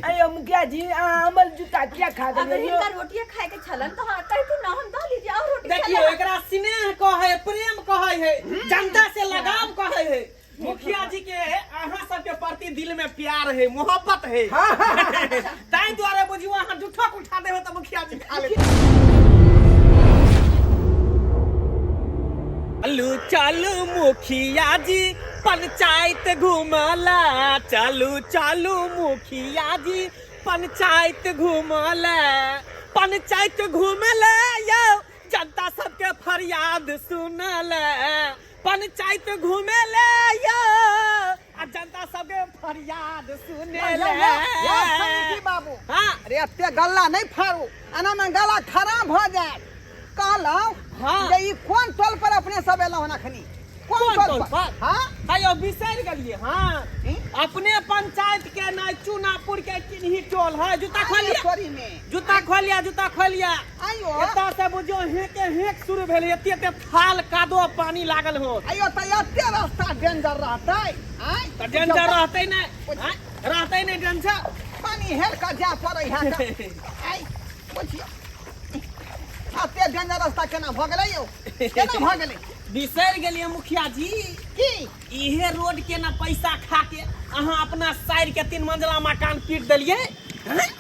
अयो मुखिया जी, अहाँ हमर जूता किया खा अगर गेलियै यौ? हिनका रोटिए खाए के छलन तो हाँ कहती ना हम दऽ लीजिए और रोटी देखियो छलन। एकरा स्नेह कहै है, प्रेम कहै है, जनता से लगाव कहै है। मुखिया जी के अहाँ सबके प्रति दिल में प्यार है, मोहब्बत है, ताहि दुआरे बुझियो अहाँ झूठो के उठा देबै तऽ मुखिया जी खा लेत। चलू चलू मुखिया जी पंचायत घुमला, चलू चलू मुखिया जी पंचायत घुमला, पंचायत घुमला यौ जनता सबके फरियाद सुनला, पंचायत घुमेले यौ आ जनता सबके फरियाद सुनेले। यौ समिति बाबू। हाँ। अरे एते गल्ला नहि फाड़ू, एना मे गला खराब भऽ जायत। कहलहुँ जे ई कोन टोल पर अपने सब एलहुँ हन अखनी? कोन कोन टोल टोल पर? पर? हाँ। अयो बिसरि गेलियै। हाँ, अपने पंचायत के नहि चुनापुर के किन्ही टोल है। जूता खोलिया। तोरी में। जूता खोलिया, जूता खोलिया। आइयो। एतऽ से बुझियो हेके हेक शुरू भेल, एते एते थाल कादो पानी लागल हो। आइयो तऽ एते रास्ता डेंजर रहतै? आँय? तऽ डेंजर रहतै नहि? आँय? रहतै नहि डेंजर? पानी हेल कऽ जाय पड़ै है तऽ। आँय, बुझियौ एते डेंजर रास्ता केना भऽ गेलै यौ, केना भऽ गेलै? बिसरि गेलियै मुखिया जी? की? इहे रोड के ना पैसा खा के अहाँ अपना साइड के 3 मंजिला मकान पीट देलियै।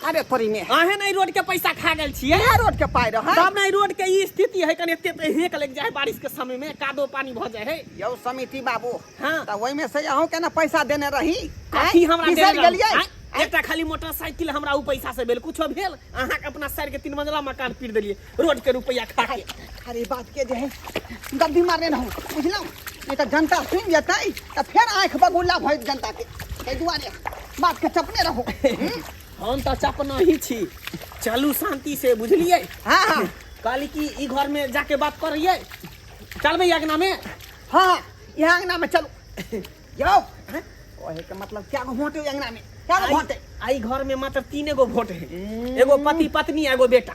अरे तोरी में। अहें नहीं रोड के पैसा खा गेल छियै। इहे रोड के पाइ रहै। तब नहीं रोड के ई स्थिति है, कनि एते ते हेक लागि जाइ है बारिश के समय में, कादो पानी भऽ जाइ है। यौ समिति बाबू, हाँ। तऽ ओहिमे से अहूँ के ने पैसा देने रही? कथी हमरा बिसरि देने रहू? गेलियै? आँय? एकटा खाली मोटरसाइकिल हमरा उ पैसा से भेल, कुछो भेल? अहाँके अपना साइड के 3 मंजिला मकान पीट देलियै रोड के रुपया खा के। अरे बात के जे है गद्दी मारने रहू, बुझलहुँ? नहीं तऽ जनता सुनि जेतै तऽ फेर आँखि बगुला भऽ जेतै जनता के, ताहि दुआरे बात के चपने रहू। हम तऽ चपना ही छी। चलू शांति से, बुझलियै? हाँ, हाँ। कहली कि ई घर में जाके बात करियै। चलबै अंगना में? हाँ, हाँ, यहाँ अंगना में चलू। यौ, कहे के मतलब क्या गो वोट है अंगना में? क्या गो वोट है? आई घर में मात्र 3 गो वोट है, एगो पति पत्नी एगो बेटा।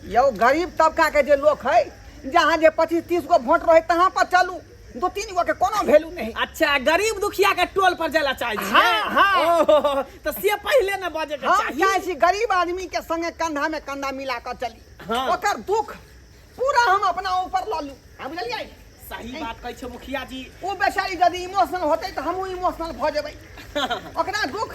यौ गरीब तबका के जे लोग है, जहाँ जे 25-30 गो वोट रहे तहाँ पर चलू, 2-3 गो के कोनो वैल्यू नहीं। अच्छा, गरीब दुखिया के टोल पर जाला चाहे छी? हाँ, हाँ। ओहो, तो से पहले न बजे के हम चाही। चाहे छी गरीब आदमी के संगे कंधा में कंधा मिला के चली। हाँ। ओकर दुख पूरा हम अपना ऊपर लऽ लू। हाँ, बुझलियै? सही बात कहै छै मुखिया जी। ओ बेचारी यदि इमोशनल होतै तऽ हमहूँ इमोशनल भऽ जेबै। ओकरा दुख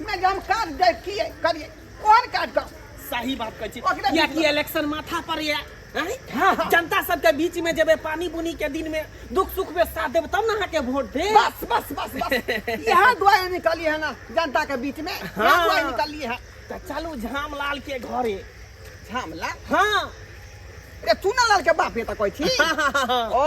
में जे हम काज दे किए करिए, ओहन काज करू। सही बात कहै छी। ओकरा कियाकि बीच में- इलेक्शन माथा पर ये, हैं? हाँ, हाँ। जनता सबके बीच में जेबै, पानी बुनी के दिन में दुख सुख में साथ देबै तब ना अहाँके वोट देब। बस बस बस बस, इएह दुआरे निकलिए है ना जनता के बीच में, इएह हाँ। दुआरे निकलिए है। तऽ चलू झामलाल के घरे। झामलाल? हाँ। रे चुनालाल के बाप ये तऽ कहै छी? ओ।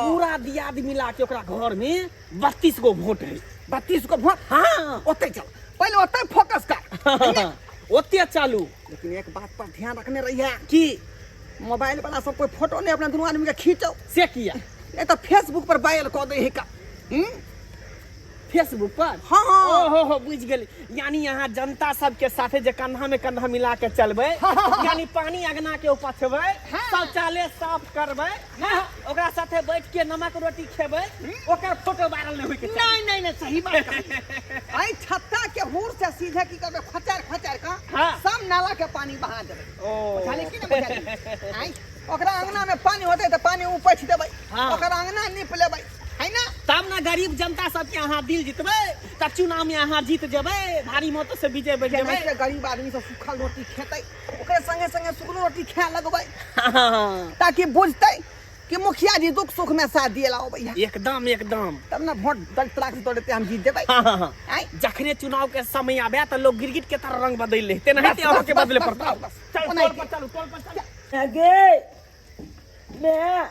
पूरा दियाद मिला के ओकरा घर में 32 गो वोट है। 32 गो वोट? हाँ। ओतै चल, पहिले ओतै फोकस कर। ओते चलू। लेकिन एक बात पर ध्यान रखने रहिए। की? मोबाइल वाला सब कोई फोटो नहीं अपना दुनू आदमी के खींचो। से किया? नहीं तो फेसबुक पर वायरल कऽ दै है का। फेसबुक पर? हाँ, हाँ। ओहो हो, बुझ गेली। यानी यहाँ जनता सबके साथे जे कंधा में कंधा मिला के चलबै, हाँ, हाँ, हाँ। यानी पानी अंगना के उपछबै, हाँ। शौचालय साफ करबै, हाँ। ओकरा साथे बैठ के नमक रोटी खेबै, ओकर फोटो वायरल नहीं होय के चाही। नहीं, नहीं, नहीं, सही बात कहलियै। एहि छत्ता के हुर से सीधे की करबै, खोचार खोचार के हाँ। सब नाला के पानी बहा देबै। ओ। बुझलियै की नहि बुझलियै? आँय, ओकरा अंगना में पानी होतै तऽ पानी उपछि देबै, हाँ। ओकर अंगना नीप लेबै, है ना? तब ना गरीब जनता सबके अहाँ दिल जीतबै, तब चुनाव में अहाँ जीत जेबै, भारी मत से विजय बढ़ जेबै। जेनाहिते गरीब आदमी सब सूखल रोटी खेतै, ओकरे संगे संगे सुखलो रोटी खाए लगबै, हाँ। ताकि बुझतै कि मुखिया जी दुख सुख में साथ दिए ला अबै है। एकदम एकदम। तब ना वोट दलित लाख से दौड़ते हम जीत जेबै। हाँ, हाँ, हाँ। आँय? जखने चुनाव के समय आबे तऽ लोग गिरगिट के तरह रंग बदल ले, तेनाहिते बस, अहाँके बस, बदले बस, पड़तै। बस, बस। चल, ओनाहिते। टोल पर चलू, टोल पर चलू। आगे मैं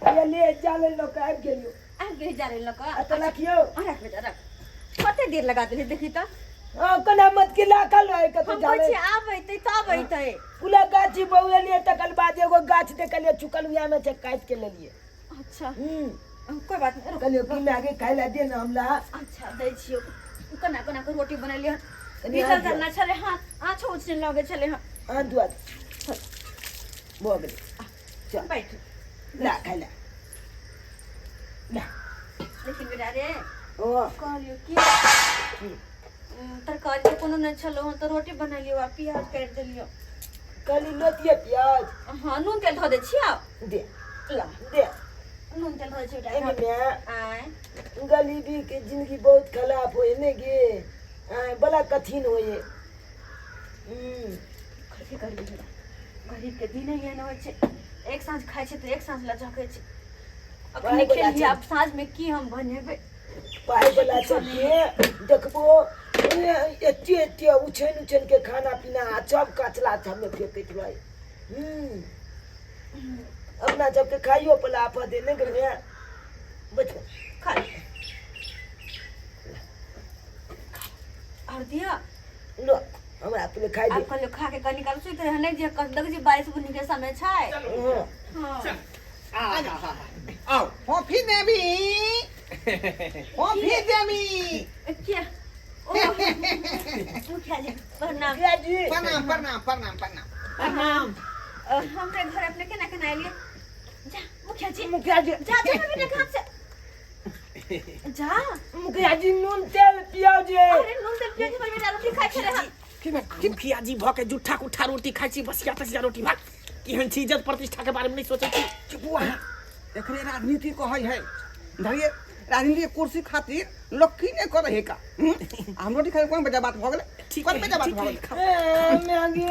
ये ले जाले लोग आबि गेलियो। आबि गेली जाले लऽ कऽ। आ तऽ रखियौ। हाँ, रख बेटा, रख। कते देर लगा देली देखी तऽ। हाँ, कोना मत के लाखल रहे कतौ हम कहै जाले। छी आब अइतै तब अइतै। पूरा गाछी बौएलियै तकर बाद एगो गाछ देखलियै चुकल उएह में से काटि के लेलियै। अच्छा। हम्म। कोई बात नहीं, रुक। कहलियौ कि माय के खाय लए दे ने हमरा। अच्छा, दै छियौ। कोना कोना के रोटी बनेलियै हन। कनि भीजल हाथ धोआ। करना छलै हाथ, आँचो उछने लगै छलै हन। हाथ धोआ दे। भऽ गेलै। चल। बैठ। ला खाय ला। ला। लेकिन बेटा रे, ओ। कहलियौ की? की? तरकारी तऽ कोनो नहि छलो हँ तऽ रोटी बनेलियो आ प्याज काटि देलियो। कहली लोतिए प्याज। हँ, नून तेल धऽ दै छियै। दे। ला। दे। नून तेल धऽ दै छियै बेटा। एहिमे आँय। गरीबी के जिंदगी बहुत खराब होए ने गे। आँय, बड़ा कठिन होए। कथी करबै बेटा, गरीबके दिन एहन होइ छै, एक साँझ खाइ छै तऽ एक साँझ लचकै छै। अखने पाइ बला खेलियै, छै। आब साँझमे की हम बनेबै? पाइ वाला सबके देखबो एते एते उछैन उछैन के खाना पीना आ सब कचरा सबमे फेकैत रहै। अपना सबके खाइयो पला आफत है ने गेलै। बैठ। खा ले। आओर दिअ। लो, हमरा पहिले खाइ दे। आब कहलियो खा के कनी काल सुति रहे, नहि जे देखै छी बारिश बुन्नी के समय छै। हँ। हँ। आओ। कॉफी देबी? कॉफी देबी? किया ओ मुखिया जी, प्रणाम। मुखिया जी। प्रणाम प्रणाम प्रणाम प्रणाम। प्रणाम। हमरे घर अपने केना केना एलियै? जा मुखिया जी। मुखिया जी। जा जा बेटा, घाट से जा। मुखिया जी, नून तेल पियाओ जे। अरे नून तेल पियो जे, बेटा रोटी खाइ छलै हन। की बात? मुखिया जी भऽ के जुट्ठा कुट्ठा रोटी खाइ छी, बसिया तसिया रोटी। भाग, केहन छी, इज्जत प्रतिष्ठा के बारे में नहीं सोचै छी। चुप अहाँ। एकरे राजनीति कहै है। धरिए, राजनीति के कुर्सी खातिर लोग की नहीं करे है का? हम्म? हम रोटी खाए कोन बजा बात भऽ गेलै? ठीक कोन है, बजा बात ठीक भऽ है, गेलै? खाओ। ए, महंगे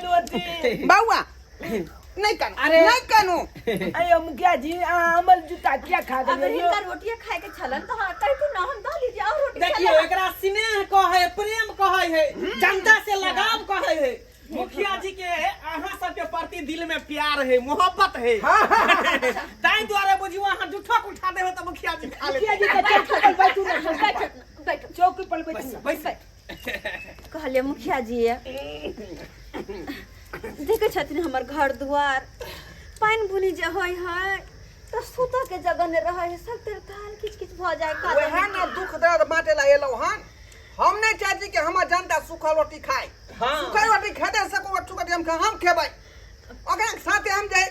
लोटी। बौआ, नहीं कानू। अरे। नहीं कानू। अयो मुखिया जी, अहाँ हमर जूता किया खा अगर गेलियै यौ? हिनका रोटिए खाए के छलन तऽ हाँ कहती ना, हम दऽ लीजिए और रोटी। देखियो, छलन। एकरा स्नेह कहै, प्रेम कहै है, जनता से लगाव कहै है। मुखिया जी के अहाँ सबके प्रति दिल में प्यार है, मोहब्बत है, ताहि दुआरे बुझियो अहाँ जुठो उठा देबै तऽ मुखिया जी खा मुखिया लेतै। जी के चौकी पर बैठू ना। बैठो ना, बैठो। चौकी पर बैठू ना। बैस। कहलियै मुखिया जी, देखै छथिन हमर घर दुआर, पानि बुनी जे होइ है तऽ सुतऽ के जगह नहि रहै है, सब तरकाल किच किच भऽ जाय। वएह ने दुख दर्द बांटे ला एलहुँ हन। हम नहीं चाहै छी कि हमर जनता सूखल रोटी खाए। हाँ। सूखल रोटी खेतै से को रोटी हम खेबै, ओकरा साथे हम जे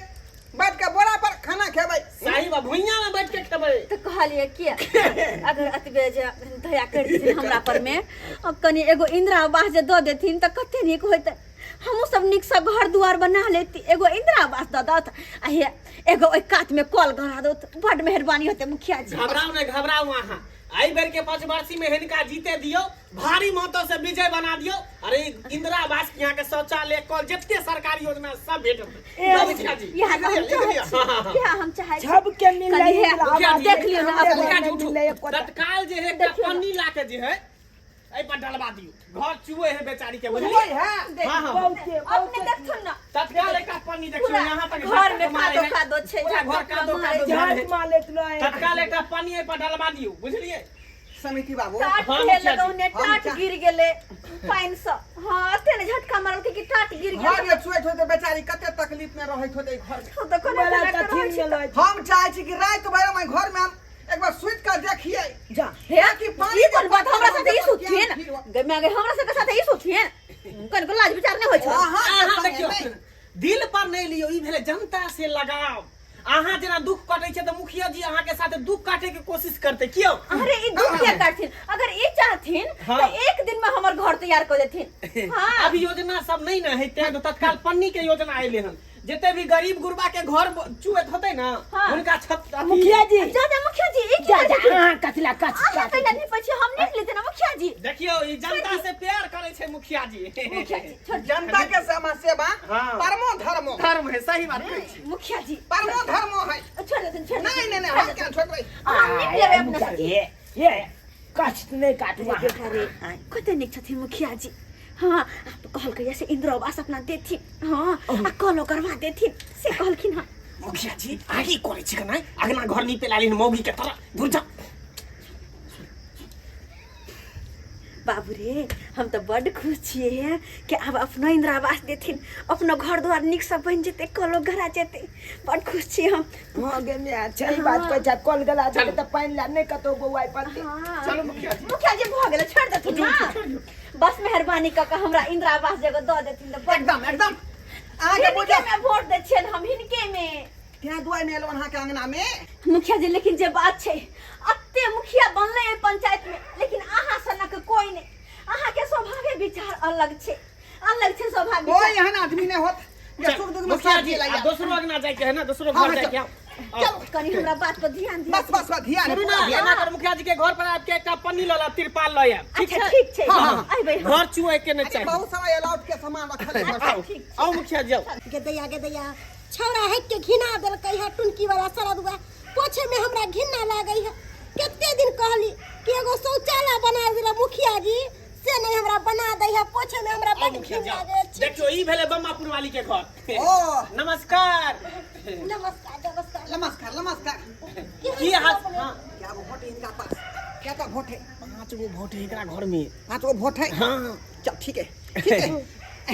बैठ के बोरा पर खाना खेबै। सही बा, भुइयां में बैठ के खेबै। तऽ कहलियै कि अगर एतबे जे दया करि देथिन हमरा पर में और कनि एगो इंदिरा आवास जे दऽ देथिन तऽ कते नीक होइतै, हमहूँ सब नीकसँ घर दुआर बना लेती। एगो इंदिरा आवास दऽ दत आ हे एगो ओहि कातमे कल गड़ा दत, बड्ड मेहरबानी होतै मुखिया जी। घबराउ नहि, घबराउ अहाँ। एहि बेर के पंचवर्षी में हिनका जीते दियौ, भारी मतों से विजय बना दियौ। अरे इंदिरा आवास के यहाँ के शौचालय, कल, जते सरकारी योजना सब भेटत। मुखिया जी। इएह तऽ हम चाहै छी, इएह हम चाहै छी। सबके मिललै कनि हे, इंदिरा मुखिया आवास। जी, देख लियौ ने हमरे अपने। मुखिया जी घरमे उठू। मिललै एकोटा। तत्काल जे है एकटा देखियौ ने। पन्नी ला के जे है एहि पर डलवा दियौ, घर चुए है बेचारी के, बुझलियै? चुए है। हाँ, हाँ। बहुते अपने बहुते। देखथुन ना। तत्काल एकटा पन्नी देखियौ। पूरा यहाँ तक घर में झटका मारे कादो है। कादो छै, पूरा घर झटका कादो मारे कादो छै। झाड़ है। झाट मारैत रहै। तत्काल एकटा पन्नी एहि पर डलवा दियौ, बुझलियै? समिति बाबू। टाट हाँ, हे मुखिया जी। लगौने हम टाट गिर गेलै पानि सँ। हँ, एते ने झटका मारलकै कि टाट गिर घर गेल। में चुएत होते, बेचारी कते तकलीफ में रहैत होते घर में। ओ तऽ कोना बड़ा कोना कऽ रहै कठिन छै तऽ। गेलै। हम चाहै छी कि राति भरि हम घर में हम एक बार सुति कऽ देखियै। जा। हे कि पानी ई कोन बात, हमरा साथे ई के सुथिन? फिर हो। गे माय गे, हमरा सबके साथे ई सुथिन? कनिको लाज विचार नहि होइ छौ? अहाँ के अहाँ संगे देखियौ, नहि। दिल पर नहीं लियौ, ई भेलै जनता से लगाव। अहाँ जेना दुख कटै छै तऽ मुखिया जी अहाँ के साथे दुख काटे के कोशिश करते क्यों? अरे ई दुख किया काटथिन? अगर ई चाहथिन हाँ। तऽ एक दिन में हमर घर तैयार कऽ देथिन। हाँ। अभी योजना सब नहीं ने है, तें तो तत्काल पन्नी के योजना अयले हन। जते भी गरीब गुरबा के घर चुएत होते ना, हाँ। हुनका छत मुखिया जी। जा जा मुखिया जी, ई की जा करै जा। छथिन? अहाँ कथिला कच अहाँ काट कैला नहीं पैछी, हम नहीं लेते ना मुखिया जी। देखियौ, ई जनता से प्यार करे छै मुखिया जी। मुखिया जी छोड़ दियौ। जनता के सेवा सेवा हाँ। परमो धर्मो धर्म है, सही बात कहै छी। मुखिया जी परमो धर्मो है। छोड़ देथिन, छोड़ नहीं देथिन। नहीं नहीं, हम क्या छोड़बै? अहाँ नीक लेबै अपना मुखिया सब। जी, ये कष्ट नहीं काटू अहाँ। अरे कते नीक छथिन मुखिया जी। हाँ, कहलकै से इंदिरा आवास अपना देथिन, हाँ, आ कलो करवा देथिन से कहलखिन। हाँ मुखिया जी, आगी करे छी कनाइ अगना घर नीपे लालिन मौगी के तरह, दूर जा। बाबू रे, हम तऽ बड्ड खुश छियै कि आब अपनो इंदिरा आवास देथिन, अपनो घर द्वार नीकसँ बनि जेतै, कलो गरा जेतै, बड्ड खुश छी हम। हाँ गे माय, सही बात कहै छै। कल गला जेतै तऽ पानि ला नहि कतौ बौआइ पड़तै। हाँ। चलू मुखिया जी। मुखिया जी, भऽ गेलै, छोड़ि देथिन ना। बस मेहरबानी कऽ कऽ हमरा इंदिरा आवास जगह दऽ देथिन तऽ बड्ड एकदम एकदम अहाँके हिनके बुझल में वोट दै छियनि हम, हिनके में। तें दुआरे नहि एलहुँ अहाँके अंगना में। मुखिया जी, लेकिन जे बात छै, अते कते मुखिया बनले एहि पंचायत में, लेकिन अहाँ सनक कोई नहीं। अहाँ के स्वभावे विचार अलग छै, अलग छै स्वभाव कोई विचार। एहन आदमी नहीं होत जे सुख दुख में मुखिया साथ जी दिला। आ दोसरो अंगना जाइके है ना, दोसरो हाँ, घर हाँ, जाइके आउ। चलो। कनी हमरा बात पर ध्यान दिअ। बस बस बस, ध्यान है, सुनू पूरा ना, ध्यान। एना कर, मुखिया जी के घर पर आबि के एकटा पन्नी लऽ लाब, तिरपाल लऽ आयब। ठीक अच्छा छै? ठीक छै। हाँ, हाँ। अयबै हम। घर चुए के नहि अरे चाही। बहुत समय अलाउड के सामान रखल है घर। आउ आउ मुखिया जी आउ। गेदैया गेदैया, छौड़ा हटि के घिना देलकै है टुनकी वाला सरदुआ। पोछे में हमरा घिना लागै है। कते दिन कहली कि एगो शौचालय बना देला मुखिया जी, से नहीं हमरा बना दै है। पोछे में हमरा आउ बड मुखिया घिन जी आउ। लागै छै। देखियौ, ई भेलै बम्मापुर वाली के घर। ओ नमस्कार। नमस्कार नमस्कार। नमस्कार नमस्कार। की हाल? हाँ। क्या गो वोट है इनका पास? क्या का वोट है? 5 गो वोट है एकरा घर में। 5 गो वोट है। हाँ। चल ठीक है ठीक है।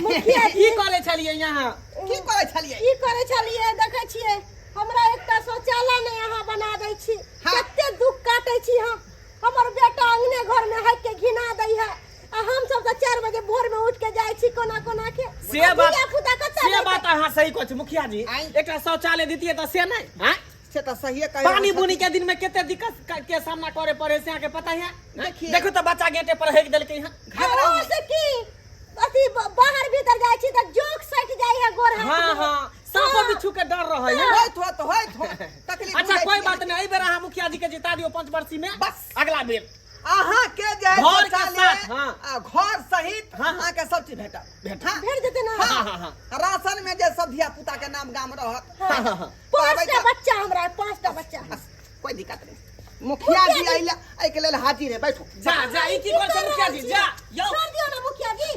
मुखिया जी की करै छलियै यहाँ? की करै छलियै? की करै छलियै? देखै छियै, हमरा एकटा शौचालय नहि अहाँ बना दै छी। हाँ। कते दुख काटै छी हम। हमर बेटा अंगने घर में हटि के घिना दै है, आ हम सब तऽ 4 बजे भोर में उठ के जाइ छी कोना कोना के। से बात धिया पुता कतऽ से जेतै? बात अहाँ सही कहै छी मुखिया जी। आँय। एकटा शौचालय दितियै तऽ से नहि। आँय? से तऽ सहिए कहै पानी बुनी के दिन में कते दिक्कत के सामना करे पड़े से अहाँके पता है? देखिए। देखो तऽ बच्चा गेटे पर हेक देलकै हँ। घबराउ ओ नहि। से की अथी बाहर भीतर जाइ छी तऽ जोक सटि जाइ है गोर हाथ हाँ में। हाँ, सांपो बिच्छू के डर रहे है। होइत होत होइत होत तकलीफ। अच्छा बुझै कोई छी। बात नहीं, एहि बेर अहाँ मुखिया जी के जिता दियौ पंचवर्षी में। बस। अगला बेर अहाँ के जे है घर के शौचालय, साथ, हाँ। आ, घर सहित हाँ, हाँ। अहाँ के सब चीज भेटत। भेटत। हाँ। भेट जेतै ना? हाँ हाँ हाँ। राशन में जे सब धिया पुता के नाम गाम रहत। हाँ हाँ हाँ। 5टा बच्चा हमरा है, 5टा बच्चा। बस, कोई दिक्कत नहीं। मुखिया जी अइला एहि के लेल हाजिर है। बैठो। जा जा, ई की करै छै मुखिया जी? जा यौ। छोड़ दियौ ना मुखिया जी।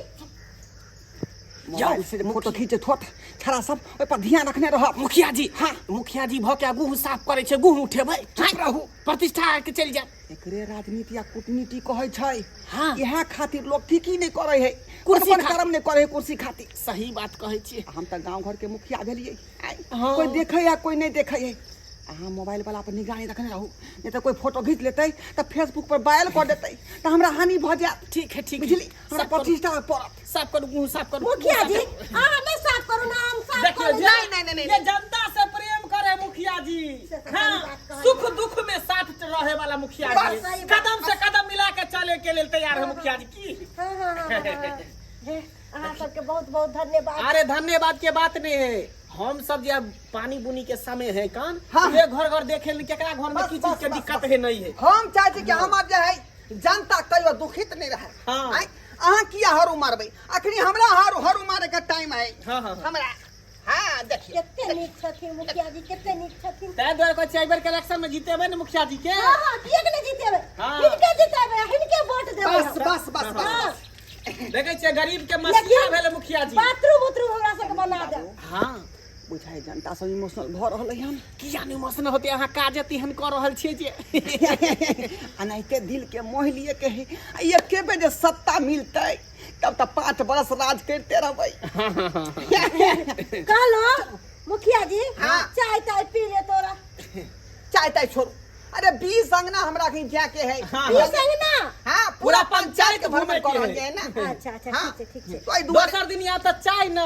मोबाइल से फोटो खींचे छोट छड़ा सब ओहि पर ध्यान रखने रह। मुखिया जी। हाँ। मुखिया जी भऽ के गुह साफ करै छै, गुह उठेबै। चुप रहू। प्रतिष्ठा के चलि जायत। एकरे राजनीति आ कूटनीति कहै छै। हाँ। इएह खातिर लोग ठीक ही नहीं करै है, कुर्सी अपन कर्म नहीं करै है कुर्सी खातिर। सही बात कहै छियै। हम तऽ गाँव घर के मुखिया भेलियै। आइ हाँ। कोई देखै या कोई नहीं देखै है। अहाँ मोबाइल वाला पर निगरानी रखने रहू, नहीं तऽ कोई फोटो घीच लेतै तऽ फेसबुक पर वायरल कर देतै तऽ हमरा हानि भऽ जायत। ठीक है ठीक है। बुझली, हमरा साफ करू। प्रतिष्ठा पर पड़त। साफ करू, मुँह साफ करू। मुखिया जी मुँह साफ करू। अहाँ नहीं साफ करू ना, हम साफ देखियौ करू। जे नहीं, नहीं, नहीं, नहीं, ये जनता से प्रेम करे मुखिया जी। से तऽ सही हाँ, बात कहलियै। सुख दुख में साथ रहे वाला मुखिया बस, जी, सही बात। कदम से कदम मिला के चले के लेल तैयार है मुखिया जी की। हाँ हाँ हाँ हाँ, हाँ। हे, अहाँ सबके बहुत बहुत धन्यवाद। अरे धन्यवाद के बात नहीं है, हम सब जे अब पानी बुनी के समय है कान हाँ। ये घर घर देखे ले केकरा घर में बस, की चीज बस, के बस, दिक्कत बस। है नहीं है। हम चाहे छी कि हमर जे है जनता कहियो दुखित नहीं रहे। हाँ। आँय, अहाँ किया हरू मारबै? अखनी हमरा हरू हरू मारे के टाइम है। हाँ, हाँ, हाँ। हमरा हाँ देखिए कते नीक छथिन मुखिया जी, कते नीक छथिन। ताहि दुआरे कहै छियै एहि बेर के इलेक्शन में जीतेबै ने मुखिया जी के। हाँ हाँ, किएक नहि जीतेबै? हाँ। हिनके जीतेबै, हिनके वोट देबै बस हम। बस बस बस हाँ। बस। देखै छियै गरीब के मसीहा लेकिन भेलै मुखिया जी। बाथरूम उथरूम हमरा सबके बना देब। हाँ। बुझाइ जनता सब इमोशनल भऽ रहलै हन। किया नहि इमोशनल होतै? अहाँ काज एहन कऽ रहल छियै जे एनाहिते दिल के मोहि लिए के है। आ एके बेर जे सत्ता मिलतै तब तऽ 5 बरस राज करिते रहबै। कहलहुँ मुखिया जी, हाँ। चाय ताय पी ले तोरा। चाय ताय छोड़ू, अरे 20 अंगना हमरा कहीं जाके है। हाँ। 20 अंगना? हाँ, पूरा पंचायत के भ्रमण घूमे कर के रहल है ना। अच्छा अच्छा, हाँ। ठीक छै ठीक छै। तो एहि दुआरे दोसर दिन यहाँ तऽ चाय न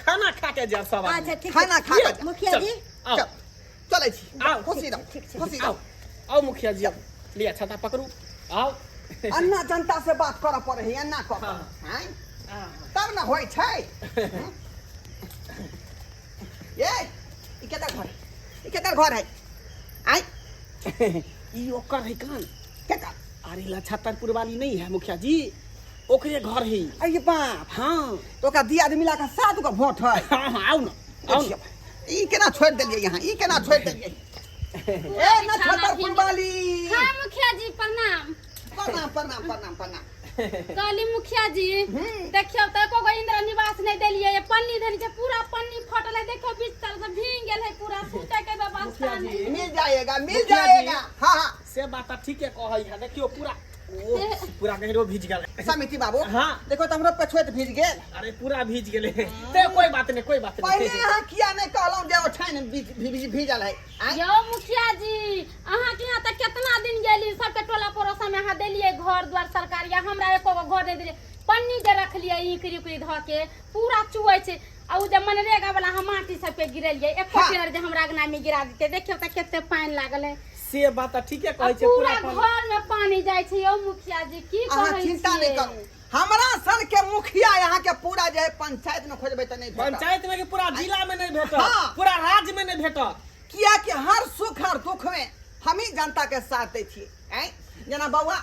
खाना खा के जायब सब आदमी। अच्छा ठीक खाना छै। खा के जायब। मुखिया जी आओ। चल, चलै छी। आओ। खुशी रहू, ठीक छै। खुशी आओ रहू। आओ मुखिया जी आओ, लिअ छाता पकड़ू आओ। अन्ना जनता से बात करऽ पड़े है, अन्ना कऽ हाँ। आँय तब ने होइ छै। ये ई केकर घर है? ई केकर घर है? आँय ई ओकर है कान। केकर? अरे लछतरपुर वाली नहीं है मुखिया जी, ओकरे घर है। अरे बाप। हाँ। तो ओकरा दियाद मिला के 7 गो वोट है। हाँ हाँ, आओ ना आओ ना। ई केना छोड़ि देलियै यहाँ, ई केना छोड़ि देलियै? ए नछतरपुर वाली। हाँ मुखिया जी प्रणाम। प्रणाम प्रणाम प्रणाम प्रणाम। कहली मुखिया जी देखियौ तऽ एको गो इंदिरा निवास नहि देलियै, ये पन्नी धनी छै पूरा पन्नी फटल है, देखियौ बीच तर से भींग गेल है पूरा, सुतै के व्यवस्था नहीं। मिल जाएगा मिल मुखिया जी। जाएगा। हाँ हाँ से बात तऽ ठीके कहै है, देखियौ पूरा ओ पूरा गहिरो भीज गेल। समिति बाबू। हाँ। देखो तऽ हमरो पछुएत भीज गेल। अरे पूरा भीज गेलै ते कोई बात नहीं, कोई बात पहिले नहीं। अहाँ किया नहीं कहलहुँ जे ओछाइन भीजल है? आँय? यौ मुखिया जी अहाँ के यहाँ तऽ केतना दिन गेली, सबके टोला पड़ोसा में अहाँ देलियै घर द्वार सरकारी, आ हमरा एको गो घर नहि देलियै। पन्नी जे रखलियै ईकरी उकरी धऽ के पूरा चुअै छै, आ उ जे मनरेगा वाला अहाँ माटी सबके गिरेलियै एको हाँ। टेर जे हमरा अंगना में गिरा देतै, देखियौ तऽ कते पानि लागल है। से बात तऽ ठीके आ कहै छै। पूरा पूरा पानी घर में पानी जाइ छै यौ मुखिया जी, की अहाँ कहै चिंता नहीं छियै? करू, हमरा सन के मुखिया यहाँ के पूरा जे है पंचायत में खोजबै तऽ नहीं भेटत। पंचायत में कि पूरा जिला में नहीं भेटत? हाँ। पूरा राज्य में नहीं भेटत। किया कि हर सुख हर दुख में हम ही जनता के साथ दै छियै। आँय जेना बौआ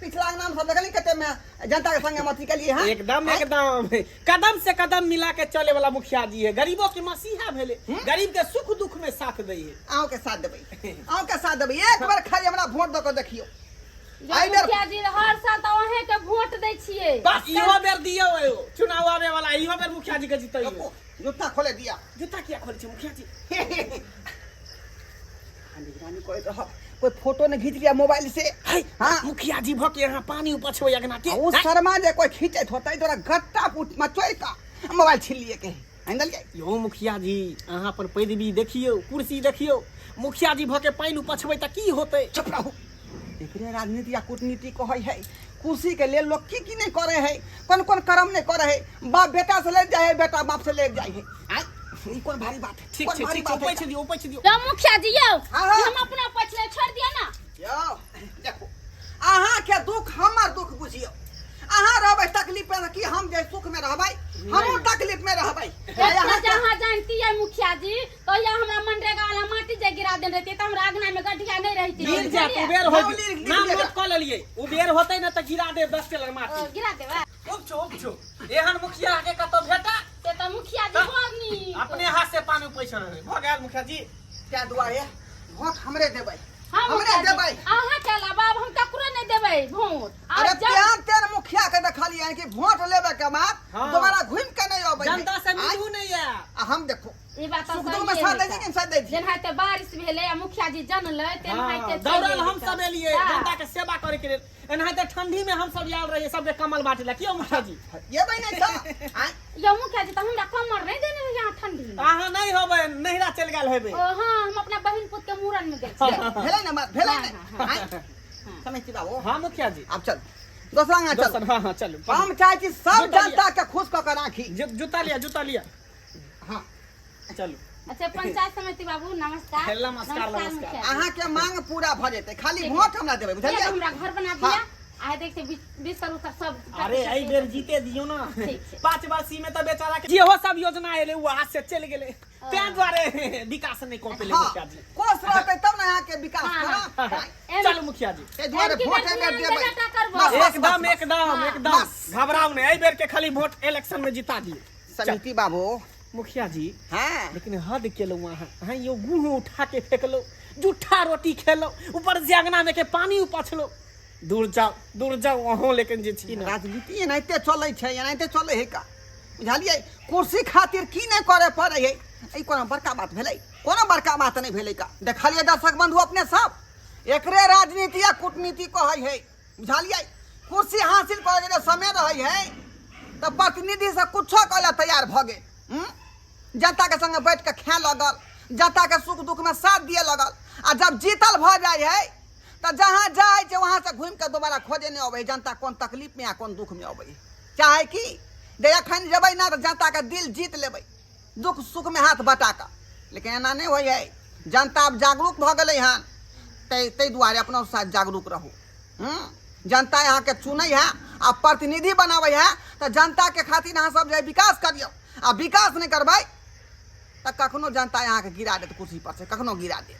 पिछला नाम सब देखली कते में जनता के संगे अथी केलिए हैं। एकदम। आँय? एकदम कदम से कदम मिला के चले वाला मुखिया जी है। गरीबों के मसीहा भेले, गरीब के सुख दुख में साथ दै है। अहूँ के साथ देबै, अहूँ के साथ देबै। एक बार खाली हमरा वोट दऽ के देखियौ। यौ एहि बेर मुखिया जी, हर साल तऽ अहें के वोट दै छियै। बस इहो बेर दियौ, एगो चुनाव आवे वाला, इहो बेर मुखिया जी के जीतैयो। रुकू, जूता खोले दिया। जूता किया खोले छै मुखिया जी? निगरानी करैत रहब, कोई फोटो नहीं खींच लिया मोबाइल से। है। हाँ। मुखिया जी भके यहाँ पानी उपछबै अगना के। ओ शर्मा जे कोई खींचैत होतै तोरा गट्टा पुट मचोइ का मोबाइल छीन लिए के आनि। यौ मुखिया जी, अहाँ पर पैदबी देखियौ, कुर्सी देखियौ, मुखिया जी भके पानि उपछबै तऽ की होतै? चुप रहू। एकरे राजनीति या कूटनीति कहै है। कुर्सी के लेल लोग की की नहीं करे है, कोन कोन कर्म नहीं करे है। बाप बेटा से ले जाए है, बेटा बाप से ले जाए है। आय, ई कोन भारी बात है? ठीक कोन छै। भारी ठीक छै। बात है? उपछि दियौ, उपछि दियौ। यौ मुखिया जी यौ। हाँ, हाँ। हम अपना पछले छोड़ दिअ ना। यौ देखो, अहाँ के दुख हमर दुख बुझियौ। अहाँ रहबै तकलीफ में कि हम जे सुख में रहबै, हमहूँ तकलीफ में रहबै। एतना अहाँ के जहाँ जानती है मुखिया जी तो या हमरा मनरेगा वाला माटी जे गिरा देने रहती तऽ हमरा अंगना में गड्ढिया नहीं रहती। गिर जात उबेर हो। नाम लिख नाम लिख। नोट कऽ लेलियै, उबेर होतै ने तऽ गिरा देब 10 टेलर माटी। ओ, गिरा देबै। उपछो उपछो, एहन मुखिया के कतौ भेटा? से तऽ मुखिया जी बड़ नीक। अपने हाथ से पानी उपैछ रहलै भऽ गेल मुखिया जी। ताहि दुआरे वोट हमरे देबै। हम हमरे मुखिया जी, देबै। अहाँ के अलावा आब हम ककरो नहीं देबै वोट। आ अरे जब तेहन तेहन मुखिया के देखलियै कि वोट लेबे के बाद हाँ। दोबारा घुमि के नहीं अबै है। जनता से आँय? मिलू नहीं है। आ हम देखो ई बात तऽ सुख दुख में सहिए साथ दै है। छी कि साथ दै छी? जेनाहिते बारिश भेलै आ मुखिया जी जनलै तेनाहिते हाँ, चलि दौड़ल एलै। हम सब एलियै हाँ। जनता के सेवा करे के लेल। एनाहिते ठंडी में हम सब आयल रहियै सबके कमल बांटे ला। क्यों मुखिया जी? एबै नहि तऽ आँय? यौ मुखिया जी, तऽ हमरा कमर नहि देने रहियै अहाँ ठंडी में। अहाँ नहीं होबै, नैहरा चलि गेल हेबै। ओ हाँ, हम अपना बहिन पुत के मूड़न में गेल छियै। भेलै ने बात? भेलै ने? हाँ, आँय? समझ छी बाबू? हाँ मुखिया जी। आब चल दोसरा अंगना चल। दोसर, हाँ हाँ, चलू। हम चाहै छी सब जूता लिअ। जनता के खुश कऽ के राखी। जूता लिया, जूता लिया। हाँ। चलू। अच्छा पंचायत समिति बाबू, नमस्कार। नमस्कार, नमस्कार। मुखिया जी। अहाँ के मांग पूरा भऽ जेतै, खाली ठीक। वोट हमरा देबै, एक बुझलियै? हमरा घर बना हाँ। दिया आ देखते बिस्तर उस्तर सब। अरे एहि बेर जीते दियौ ना। ठीक छै। 5 वर्षी में तऽ बेचारा के जेहो सब योजना एलै ओ हाथ से चलि गेलै, ताहि दुआरे विकास नहि कऽ पेलै। हाँ मुखिया जी, कोस रहतै तब ने अहाँके विकास हाँ, करत। हाँ। आँय? चलू मुखिया जी। ताहि दुआरे एमकी वोट बेर एहि बेर ध्यान देबै। देबे टा करबो। बस, बस, एकदम। बस, बस। एकदम। हाँ। एकदम बस। घबराउ नहि, एहि बेर के खाली वोट इलेक्शन में जिता दियौ। समिति बाबू। मुखिया जी। हाँ। लेकिन हद केलहुँ अहाँ, अहाँ यौ गुह उठा के फेकलहुँ, जूठा रोटी खेलहुँ, ऊपर से अंगना में के पानी उपछलहुँ। दूर जाओ, दूर जाओ अहूँ, लेकिन जे छी ने राजनीति एनाहिते चलै छै, एनाहिते चलै है का, बुझलियै? कुर्सी खातिर की नहि करे पड़ै है। ई कोनो बड़का बात भेलै? कोनो बड़का बात नहि भेलै का। देखलियै दर्शक बंधु अपने सब, एकरे राजनीति या कूटनीति कहै है, बुझलियै? कुर्सी हासिल करे के जे समय रहै है तऽ प्रतिनिधि से कुछो करे ला तैयार भऽ गेल, हूँ? जनता के संगे बैठ के खाए लगल, जनता के सुख दुख में साथ दिए लगल, आ जब जीतल भऽ जाइ है तऽ जहाँ जाइ छै वहाँ से घुमि के दोबारा खोजे नहि अबै है जनता कोन तकलीफ में आ कोन दुख में अबै है। चाहे कि जे एखन जेबै ना तऽ जनता के दिल जीत लेबै दुख सुख में हाथ बटा कऽ, लेकिन एना नहि होइ है। जनता आब जागरूक भऽ गेलै हन, ताहि दुआरे अपनो साथ जागरूक रहू, हूँ? जनता अहाँके चुनै है आ प्रतिनिधि बनाबै है तऽ जनताके खातिर अहाँ सब जे विकास करियौ, आ विकास नहि करबै तऽ कखनो जनता अहाँके गिरा देत कुर्सी पर से, कखनो गिरा देत।